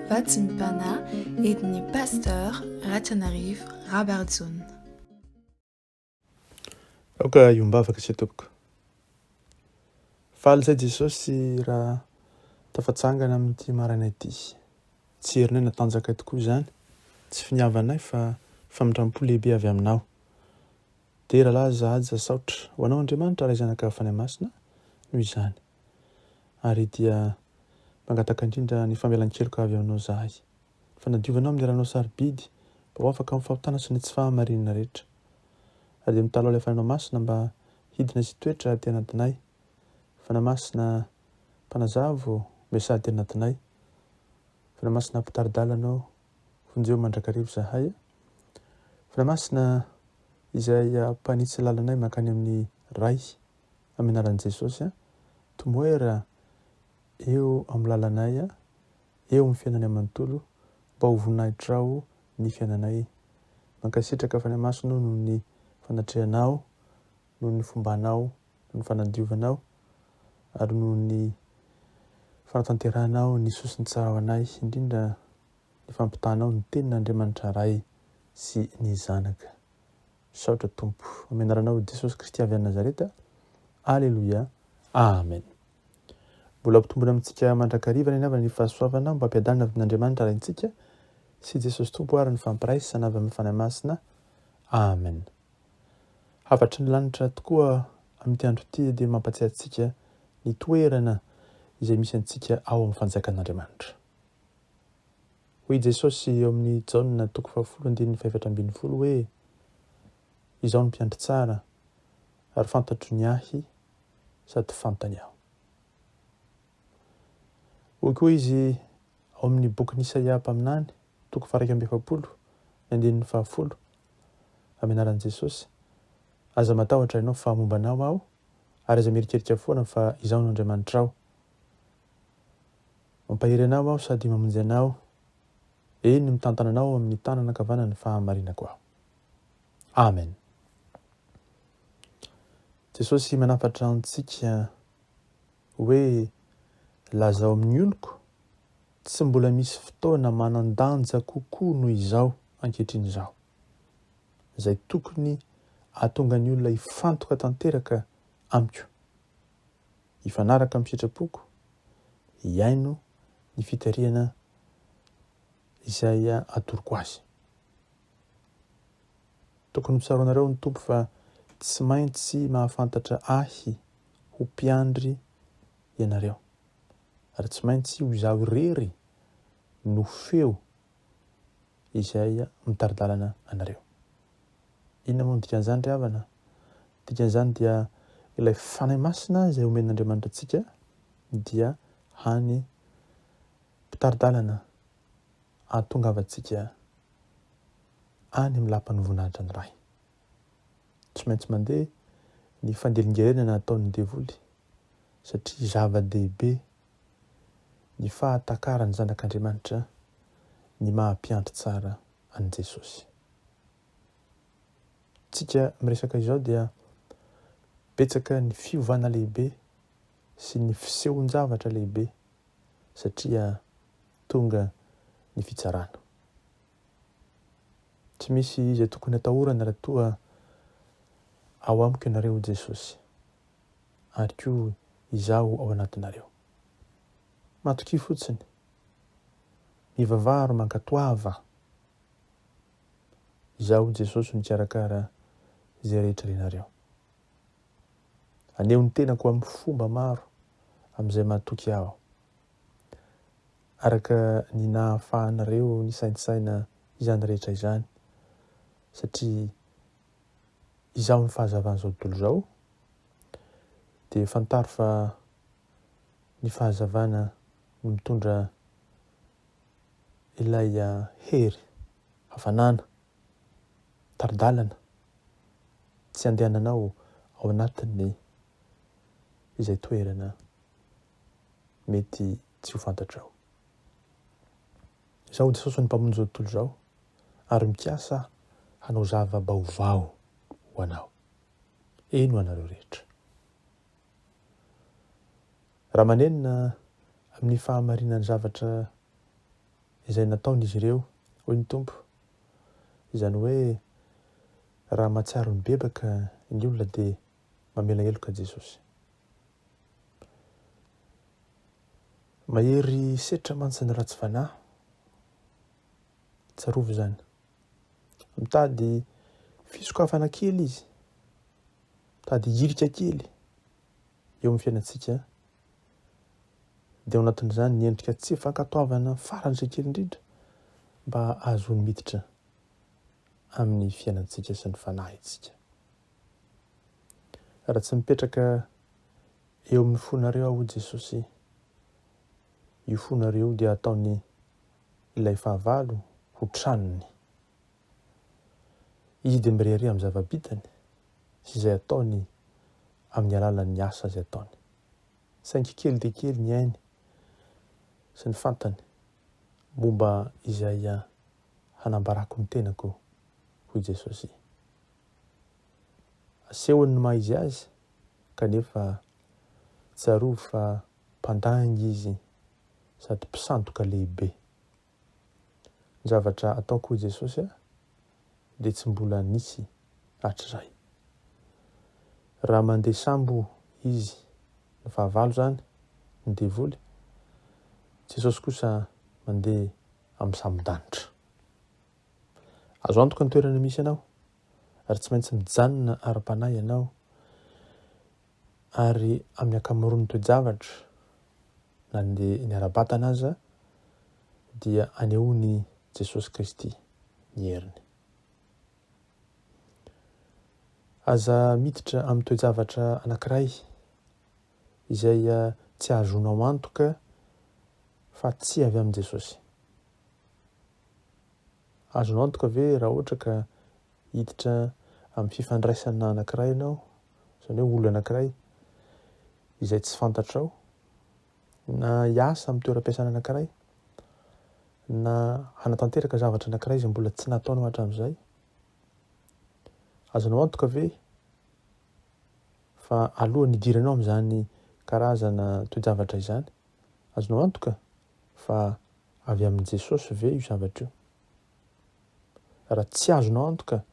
Vatsim-panahy entin'ny Pasteur Ratrianarivo Rabarijaona. Aoka hiombavaka isika tompoko. Faly izay Jesosy raha tafatsangana amin'ity maraina ity. Tsy herinay na tanjakay tokoa izany, tsy finiavanay fa famindram-po lehibe avy aminao. Dera laza haja saotra ho anao Andriamanitra Ray Zanaka Fanahy Masina noho izany. Ary dia mangataka indrindra ny famelan-keloka avy aminao zahay. Ny fanadiovanao amin'ny ranao sarobidy mba ho afaka amin'ny fahotana sy ny tsy fahamarinana rehetra. Ary dia mitalaho ilay Fanahinao Masina mba hidina sy hitoetra aty anatinay. Fanahy Masina mpanazava ô, miasà aty anatinay. Fanahy Masina mpitari-dalana ô, vonjeo mandrakariva izahay. Fanahy Masina izay mpanitsy lalanay mankany amin'ny Ray, amin'ny anaran'i Jesosy, tomoera eo amin'ny lalanay, eo amin'ny fiainanay manontolo, mba ho voninahitrao ny fiainanay. Mankasitraka Fanahy Masina ô noho ny fanatrehanao, noho ny fombanao, noho ny fanadiovanao, ary noho ny fanatanterahanao ny soa sy ny tsara ho anay, indrindra ny fampitanao ny tenin'Andriamanitra Ray sy ny Zanaka. Misaotra Tompo. Amin'ny anaranao Jesosy Kristy avy any Nazareta. Aleloia. Amen. Mbola ampitombona amintsika mandrakariva ny havana ny fahasoavana mba hampiadanana avy amin'Andriamanitra Raintsika sy Jesosy Tompo ary ny fampiraisana avy amin'ny Fanahy Masina. Amen. Hafatry ny lanitra tokoa amin'ity andro ity dia mampatsiahy antsika ny toerana izay misy antsika ao amin'ny fanjakan'Andriamanitra. Hoy i Jesosy eo amin'ny Jaona toko fahafolo andininy fahefatra ambin'ny folo hoe, Izaho no mpiandry tsara, ary fantatro ny ahy sady fantany aho. Hoy koa izy ao amin'ny bokin'i Isaia mpaminany, toko faha-41, ny andininy fahafolo, Amin'ny anaran'i Jesosy, aza matahotra ianao fa momba anao aho, ary aza mierikerika foana fa izaho no Andriamanitrao. Mampahery anao aho sady mamonjy anao, eny, mitantana anao amin'ny tanana ankavanan'ny fahamarinako aho. Amen. Jesosy manafatra antsika hoe lazao amin'ny oloko, tsy mbola misy fotoana manan-danja kokoa noho izao ankehitriny izao, izay tokony ahatonga ny olona hifantoka tanteraka amiko. Hifanaraka amin'ny sitrapoko, hihaino ny fitarihana izay atoroko azy. Tokony ho tsaroanareo ny Tompo fa tsy maintsy mahafantatra ahy ho mpiandry ianareo, ary tsy maintsy ho izaho irery no feo izay mitari-dalana anareo. Inona moa no dikan'izany ry havana? Dikan'izany dia ilay Fanahy Masina izay omen'Andriamanitra antsika dia hany mpitari-dalana ahatongavantsika any amin'ny lapan'ny voninahitra ny Ray. Tsy maintsy mandeha ny fandelingelenana ataon'ny devoly satria zava-dehibe ny fahatakaran'ny zanak'Andriamanitra ny maha mpiandry tsara an'i Jesosy. Tsika miresaka izao dia betsaka ny fiovana lehibe sy ny fisehon-javatra lehibe satria tonga ny fitsarana. Tsy misy izay tokony atahorana raha toa ao amiko ianareo hoy Jesosy ary koa izaho ao anatinareo. Matokia fotsiny. Mivavaha ary mankatoava. Izaho Jesosy no hikarakara izay rehetra ilainareo. Haneho ny tenako amin'ny fomba maro amin'izay mahatoky Aho. Araka ny nahafahanareo nisaintsaina izany rehetra izany, satria Izaho no fahazavan'izao tontolo izao, dia fantaro fa ny fahazavana no mitondra ilay hery, hafanana, tari-dalana tsy andehananao ao anatin'ny izay toerana mety tsy ho fantatrao. Izaho Jesosy no Mpamonjy izao tontolo izao ary mikasa hanao zava-baovao ho anao. Eny ho anareo rehetra. Raha manenina amin'ny fahamarinan'ny zavatra. izay nataon'izy ireo, hoy ny Tompo. Izany hoe raha mahatsiaro mibebaka ny olona dia mamela heloka Jesosy. Mahery setra mantsy ny ratsy fanahy. Tsarovy izany. Mitady fisokafana kely izy. Mitady hirika kely eo amin'ny fiainantsika. Dia ao anatin'izany ny endrika tsy fankatoavana faran'izay kely indrindra mba ahazoany miditra amin'ny fiainantsika sy ny fanahintsika. Raha tsy mipetraka eo amin'ny fonareo aho, hoy Jesosy, io fonareo io dia hataony ilay fahavalo ho tranony. Izy dia mirehareha amin'ny zava-bitany sy izay ataony amin'ny alalan'ny asa izay ataony. Saingy kely dia kely ny ainy sy ny fantany momba izay hanambarako ny tenako, hoy Jesosy. Asehony ny maha izy azy, kanefa tsarovy fa mpandainga izy sady mpisandoka lehibe. Ny zavatra ataoko hoy Jesosy dia tsy mbola nisy hatrizay. Raha mandeha sambo izy, ny fahavalo izany, ny devoly, Jesosy kosa mandeha amin'ny sambon-danitra. Azo antoka ny toerana misy anao ary tsy maintsy mijanona ara-panahy ianao ary amin'ny ankamaroan'ny toe-javatra na dia ny ara-batana aza dia anehoan'i Jesosy Kristy ny heriny. Aza miditra amin'ny toe-javatra anankiray izay tsy ahazoanao antoka fa tsy avy amin'i Jesosy. Azonao antoka ve raha ohatra ka hiditra amin'ny fifandraisana anankiray ianao, izany hoe olona anankiray izay tsy fantatrao, na hiasa amin'ny toeram-piasana anankiray, na hanatanteraka zavatra anankiray izay mbola tsy nataonao hatramin'izay? Azonao antoka ve fa alohan'ny hidiranao amin'izany karazana toe-javatra izany, azonao antoka fa Avy amin'i Jesosy ve io zavatra io? Raha tsy azonao antoka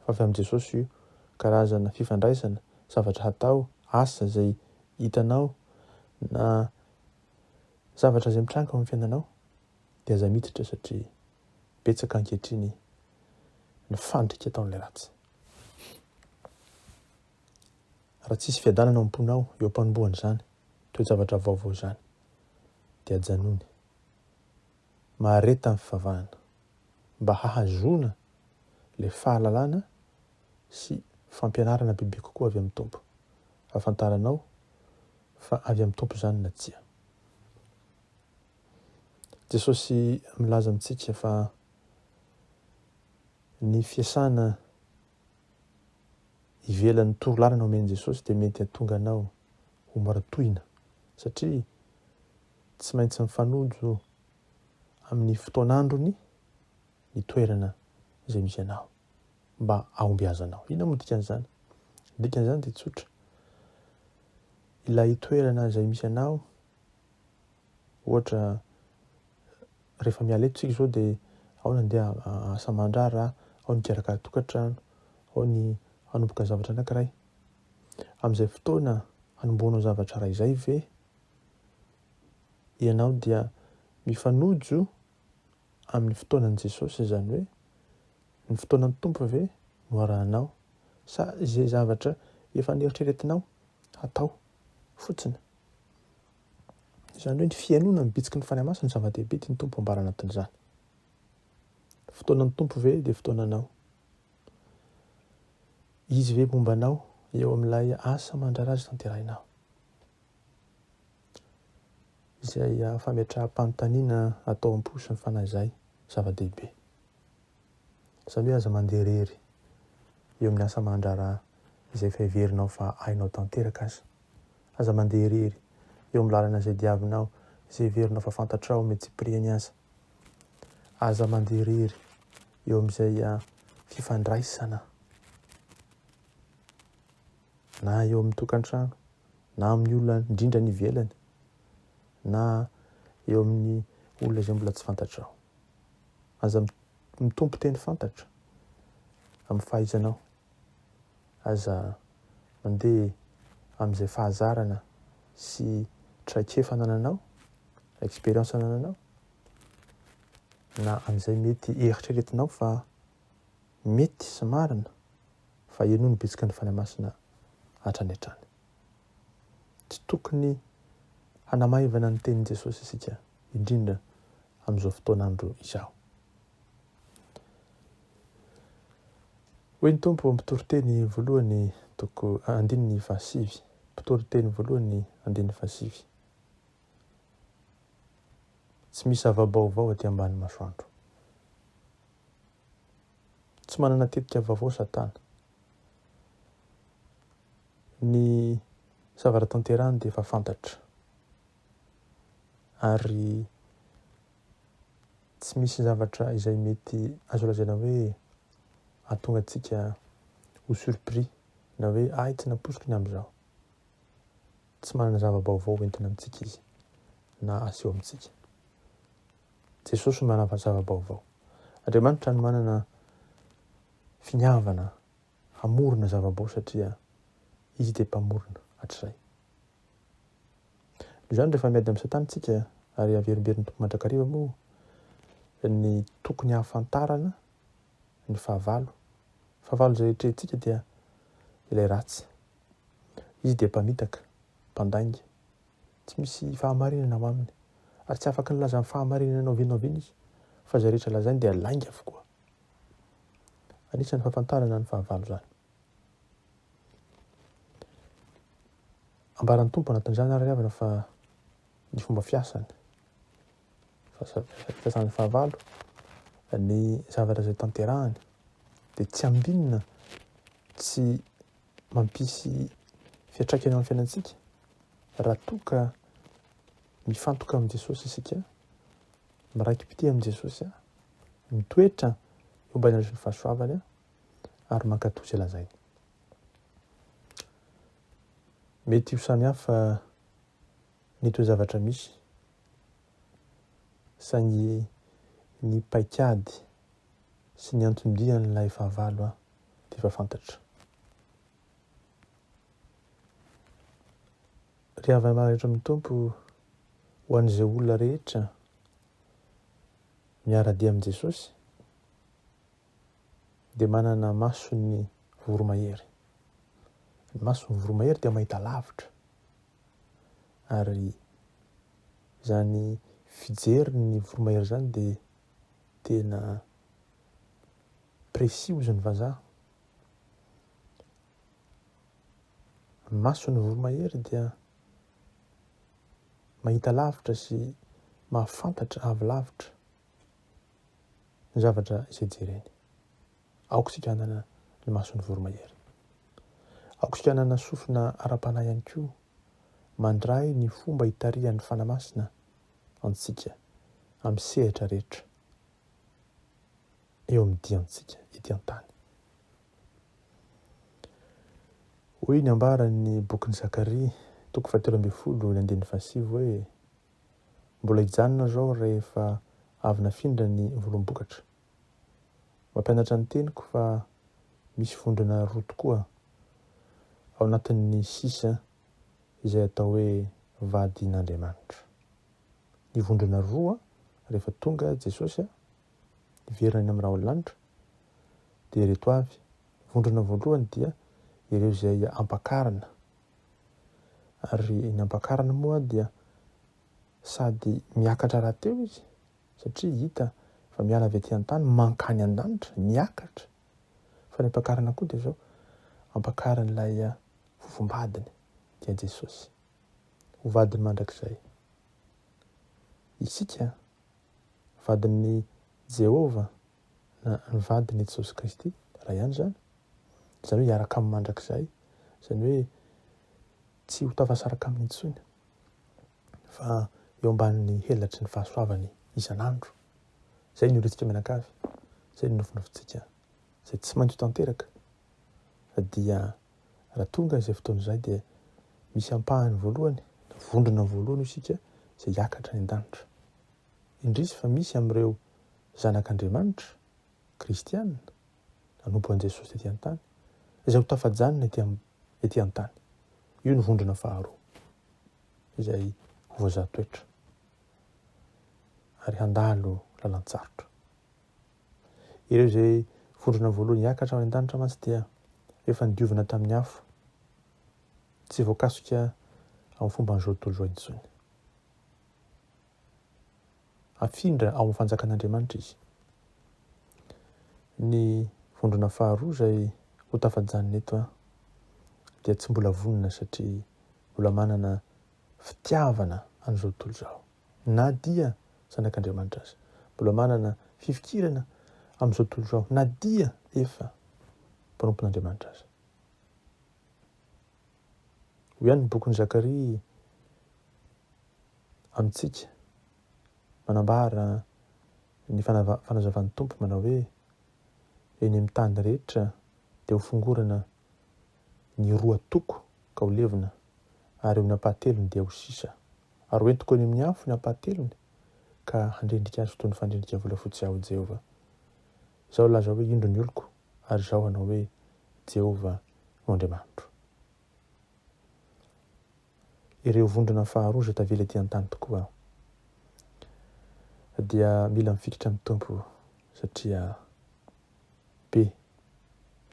fa avy amin'i Jesosy io karazana fifandraisana, zavatra hatao, asa izay hitanao na zavatra izay mitranga ao amin'ny fiainanao dia aza miditra satria betsaka ankehitriny ny fandrika ataon'ilay ratsy. Raha tsisy fiadanana ao am-ponao eo am-panombohana izany toe-javatra vaovao izany dia ajanony. Mahareta ny fivavahana mba hahazoana ilay fahalalana sy fampianarana bebe kokoa avy amin'ny Tompo. Ahafantaranao fa avy amin'ny Tompo izany na tsia. Jesosy milaza amintsika fa ny fiasana ivelan'ny torolalana omen'i Jesosy dia mety hahatonga anao ho mora tohina satria tsy maintsy mifanojo amin'ny fotoan'androny ny toerana izay misy anao mba hahombiazanao. Inona moa dikan'izany? Ny dikan'izany dia tsotra. Ilay toerana izay misy anao, ohatra rehefa miala eto tsika izao dia ao ny handeha asa aman-draharaha, ao ny hikarakara tokantrano, ao ny hanomboka zavatra anankiray. Amin'izay fotoana hanombohanao zavatra iray izay ve ianao dia mifanojo amin'ny fotoanan'i Jesosy, izany hoe ny fotoanan'ny Tompo ve no arahanao sa izay zavatra efa neritreretinao hatao fotsiny? Izany hoe ny fihainoana ny bitsiky ny Fanahy Masina no zava-dehibe tian'ny Tompo ambara anatin'izany. Fotoanan'ny Tompo ve dia fotoananao? Izy ve momba anao eo amin'ilay asa aman-draharaha izay tanterahinao? Izay fametraham-panontaniana atao am-po sy ny fanahy izay zava-dehibe. Izany hoe aza mandeha irery eo amin'ny asa aman-draharaha izay efa heverinao fa hainao tanteraka aza. Aza mandeha irery eo amin'ny lalana izay diavinao, izay heverinao fa fantatrao amin'ny antsipiriany aza. Aza mandeha irery eo amin'izay fifandraisana na eo amin'ny tokantrano, na amin'ny olona indrindra any ivelany, na eo amin'ny olona izay mbola tsy fantatrao. Aza mitompo teny fantatra amin'ny fahaizanao. Aza mandeha amin'izay fahazarana sy traikefa anananao, expérience anananao, na amin'izay mety eritreretinao fa mety sy marina, fa henoy ny bitsiky ny Fanahy Masina hatrany hatrany. Tsy tokony hanamaivana ny tenin'i Jesosy isika, indrindra amin'izao fotoan'andro izao. Hoy ny Tompo, Mpitoriteny voalohany toko andininy fahasivy. Mpitoriteny voalohany andininy fahasivy. Tsy misy zava-baovao aty ambany masoandro. Tsy manana tetika vaovao Satana. Ny zavatra tanterahiny dia efa fantatra. Ary tsy misy zavatra izay mety azo lazaina hoe hahatonga antsika ho surpris na hoe hay tsy nampoiziko ny amin'izao. Tsy manana zava-baovao hoentina amintsika izy na aseho amintsika. Jesosy no manana zava-baovao. Andriamanitra no manana finiavana hamorona zava-bao satria Izy dia Mpamorona hatrizay. Noho izany rehefa miady amin'i Satana isika, ary averimberin'ny Tompo mandrakariva moa ny tokony hahafantarana ny fahavalo. Fahavalo izay etrehintsika dia ilay ratsy. Izy dia mpamitaka, mpandainga. Tsy misy fahamarinana ao aminy. Ary tsy afaka nilaza ny fahamarinana na oviana na oviana izy, fa izay rehetra lazainy dia lainga avokoa. Anisan'ny fahafantarana ny fahavalo izany. Ambaran'ny Tompo anatin'izany ary ry havana fa ny fomba fiasany, fiasan'ny fahavalo, ny zavatra izay tanterahany dia tsy ambinina, tsy mampisy fiantraikany eo amin'ny fiainantsika raha toa ka mifantoka amin'i Jesosy isika, miraiki-pitia amin'i Jesosy, mitoetra eo ambany hazo ny fahasoavany ary mankatò izay lazainy. Mety ho samy hafa ny toe-javatra misy, saingy ny paikady sy ny anton-dian'ilay fahavalo dia efa fantatra. Ry havana rehetra amin'ny Tompo, ho an'izay olona rehetra miara-dia amin'i Jesosy, dia manana mason'ny voromahery. Ny mason'ny voromahery dia mahita lavitra. Ary izany fijerin'ny voromahery izany dia tena précis hozy ny vazaha. Ny mason'ny voromahery dia mahita lavitra sy mahafantatra avy lavitra ny zavatra izay jereny. Aoka isika hanana ny mason'ny voromahery. Aoka isika hanana sofina ara-panahy ihany koa mandray ny fomba itarihan'ny Fanahy Masina antsika amin'ny sehatra rehetra eo amin'ny diantsika ety an-tany. Hoy ny ambaran'ny bokin'i Zakaria, toko fahatelo ambin'ny folo, ny andininy fahasivy hoe, Mbola hijanona izao rehefa avy nafindra ny volom-bokatra. Mampianatra ny teniko fa misy vondrona roa tokoa ao anatin'ny sisa izay atao hoe vadin'Andriamanitra. Ny vondrona roa rehefa tonga Jesosy hiverina any amin'ny rahon'ny lanitra dia ireto avy. Vondrona voalohany dia ireo izay ampakarina. Ary ny ampakarina moa dia sady miakatra rahateo izy satria hita fa miala avy aty an-tany mankany an-danitra, miakatra. Fa ny ampakarina koa dia izao, ampakarin'ilay fofombadiny dia Jesosy ho vadiny mandrakizay. Isika vadin'i Jehovah na ny vadin'i Jesosy Kristy, iray ihany izany, izany hoe hiaraka aminy mandrakizay, izany hoe tsy ho tafasaraka aminy intsony fa eo ambanin'ny helatry ny fahasoavany isan'andro. Izay ny orintsika mianakavy, izay ny nofinofintsika, izay tsy maintsy ho tanteraka dia raha tonga izay fotoana izay dia misy ampahany voalohany, vondrona voalohany isika izay hiakatra any an-danitra. Indrisy fa misy amin'ireo. Zanak'Andriamanitra, Kristiana, nanompo an'i Jesosy tety an-tany, izay ho tafajanona ety ety an-tany. Io no vondrona faharoa izay ho voazaha toetra ary handalo lalan-tsarotra. Ireo izay vondrona voalohany hiakatra any an-danitra mantsy dia efa nodiovina tamin'ny afo, tsy voakasika amin'ny fomban'izao tontolo izao intsony. Afindra ao amin'ny fanjakan'Andriamanitra izy. Ny vondrona faharoa izay ho tafajanona eto dia tsy mbola vonona satria mbola manana fitiavana an'izao tontolo izao. Na dia zanak'Andriamanitra aza. Mbola manana fifikirana amin'izao tontolo izao na dia efa mpanompon'Andriamanitra aza. Hoy ihany ny bokin'i Zakaria amintsika, manambara ny fanazavan'ny Tompo manao hoe, Eny amin'ny tany rehetra dia ho fongorana ny roa toko ka ho levona, ary eo amin'ny ampahatelony dia ho sisa. Ary ho entiko eny amin'ny afo ny ampahatelony, ka handrendrika azy toy ny fandrendrika volafotsy Aho, Jehovah. Izaho hilaza hoe, Indro ny oloko, ary izaho hanao hoe, Jehovah no Andriamanitro. Ireo vondrona faharoa izay tavela ety an-tany tokoa dia mila mifikitra amin'ny Tompo satria be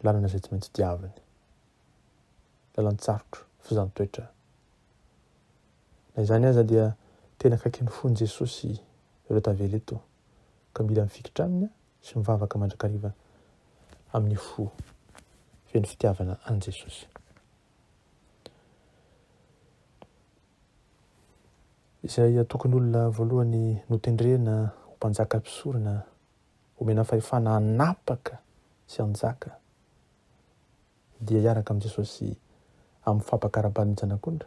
lalana izay tsy maintsy diaviny. Lalan-tsarotra, fizaham-toetra. Na izany aza dia tena akaiky ny fon'i Jesosy ireo tavela eto ka mila mifikitra aminy sy mivavaka mandrakariva amin'ny fo feno fitiavana an'i Jesosy. Izay atokon'olona voalohany notendrena ho mpanjaka mpisorona, omena fahefana hanapaka sy hanjaka, dia hiaraka amin'i Jesosy amin'ny fampakaram-badin'ny Zanak'ondry,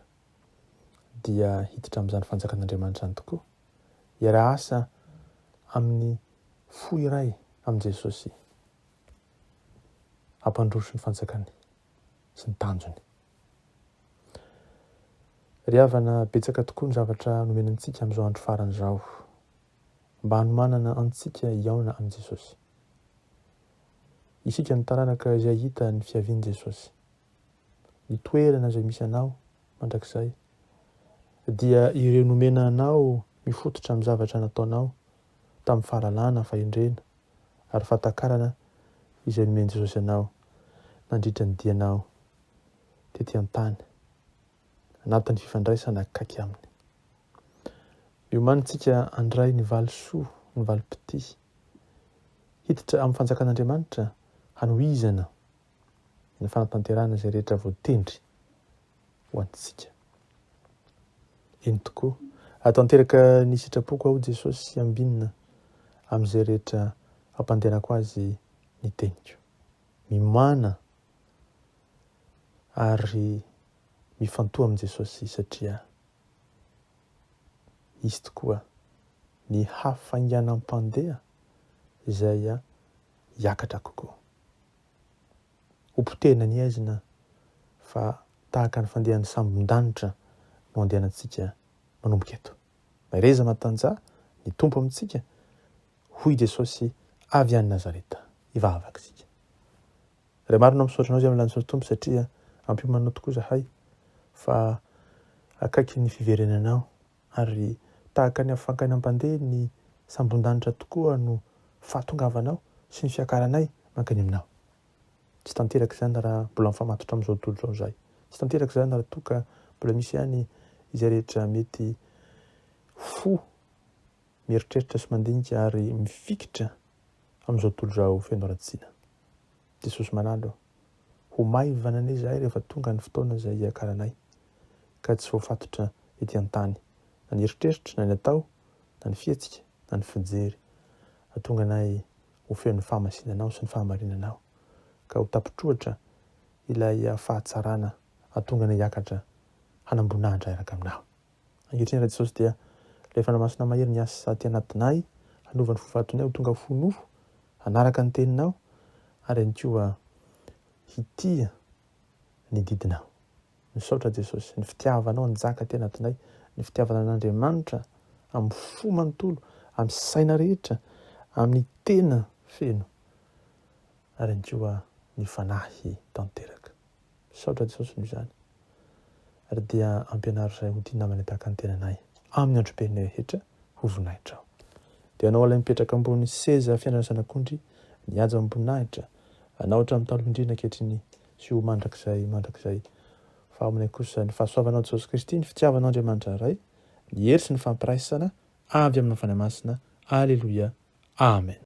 dia hiditra amin'izany fanjakan'Andriamanitra izany tokoa. Hiara-asa amin'ny fo iray amin'i Jesosy hampandroso ny fanjakany. sy ny tanjony. Ry havana, betsaka tokoa ny zavatra nomena antsika amin'izao andro farany izao, mba hanomanana antsika hihaona amin'i Jesosy. Isika no taranaka izay hahita ny fiavian'i Jesosy. Ny toerana izay misy anao mandrakizay dia ireo nomena anao mifototra amin'ny zavatra nataonao tamin'ny fahalalana, fahendrena ary fahatakarana izay nomen'i Jesosy anao nandritra ny dianao tety an-tany, anatin'ny fifandraisana akaiky Aminy. Miomanintsika handray ny valisoa, ny valim-pitia, hiditra amin'ny fanjakan'Andriamanitra hanohizana ny fanatanterahana izay rehetra voatendry ho antsika. Eny tokoa, hahatanteraka ny sitrapoko aho Jesosy sy ambinina amin'izay rehetra ampandehanako azy ny teniko. Mimàna ary mifantoha amin'i Jesosy satria Izy tokoa ny hafainganam-pandeha izay hiakatra kokoa. Ho potehina ny haizina fa tahaka ny fandehan'ny sambon-danitra no andehanantsika manomboka eto. Mahereza matanjaha, ny Tompo amintsika, hoy Jesosy avy any Nazareta. Hivavaka isika. Ray marina misaotra anao izay amin'ny lanitra Tompo satria ampiomanao tokoa izahay fa akaiky ny fiverenanao ary tahaka ny afankainam-pandeha ny sambon-danitra tokoa no fahatongavanao sy ny fiakaranay mankany aminao. Tsy tanteraka izany raha mbola mifamatotra amin'izao tontolo izao izahay. Tsy tanteraka izany raha toa ka mbola misy ihany izay rehetra mety fo mieritreritra sy mandinika ary mifikitra amin'izao tontolo izao feno haratsiana. Jesosy Manalo, ho maivana anie izahay rehefa tonga ny fotoana izay hiakaranay, ka tsy voafatotra ety an-tany, na ny eritreritra, na ny atao, na ny fihetsika, na ny fijery. Hahatonga anay ho feno ny fahamasinanao sy ny fahamarinanao, ka ho tapitroatra ilay fahatsarana hahatonga anay hiakatra hanam-boninahitra hiaraka aminao. Ankehitriny Ray Jesosy dia ilay Fanahy Masina mahery miasa aty anatinay, hanova ny fo vatonay ho tonga fo nofo, hanaraka ny teninao, ary ihany koa hitia ny didinao. Misaotra Jesosy, ny fitiavanao hanjaka aty anatinay, ny fitiavana an'Andriamanitra amin'ny fo manontolo, amin'ny saina rehetra, amin'ny tena feno ary ihany koa ny fanahy tanteraka. Misaotra Jesosy noho izany. Ary dia ampianaro izahay ho tia namana tahaka ny tenanay amin'ny androm-piainanay rehetra ho voninahitrao. Dia anao ilay mipetraka ambony seza fiainana zanak'ondry, ny haja amim-boninahitra, anao hatramin'ny taloha indrindra ankehitriny sy ho mandrakizay mandrakizay. Fa ao aminay kosa ny fahasoavanao Jesosy Kristy, ny fitiavan'Andriamanitra Ray, ny hery sy ny fampiraisana avy amin'ny Fanahy Masina. Aleloia. Amen.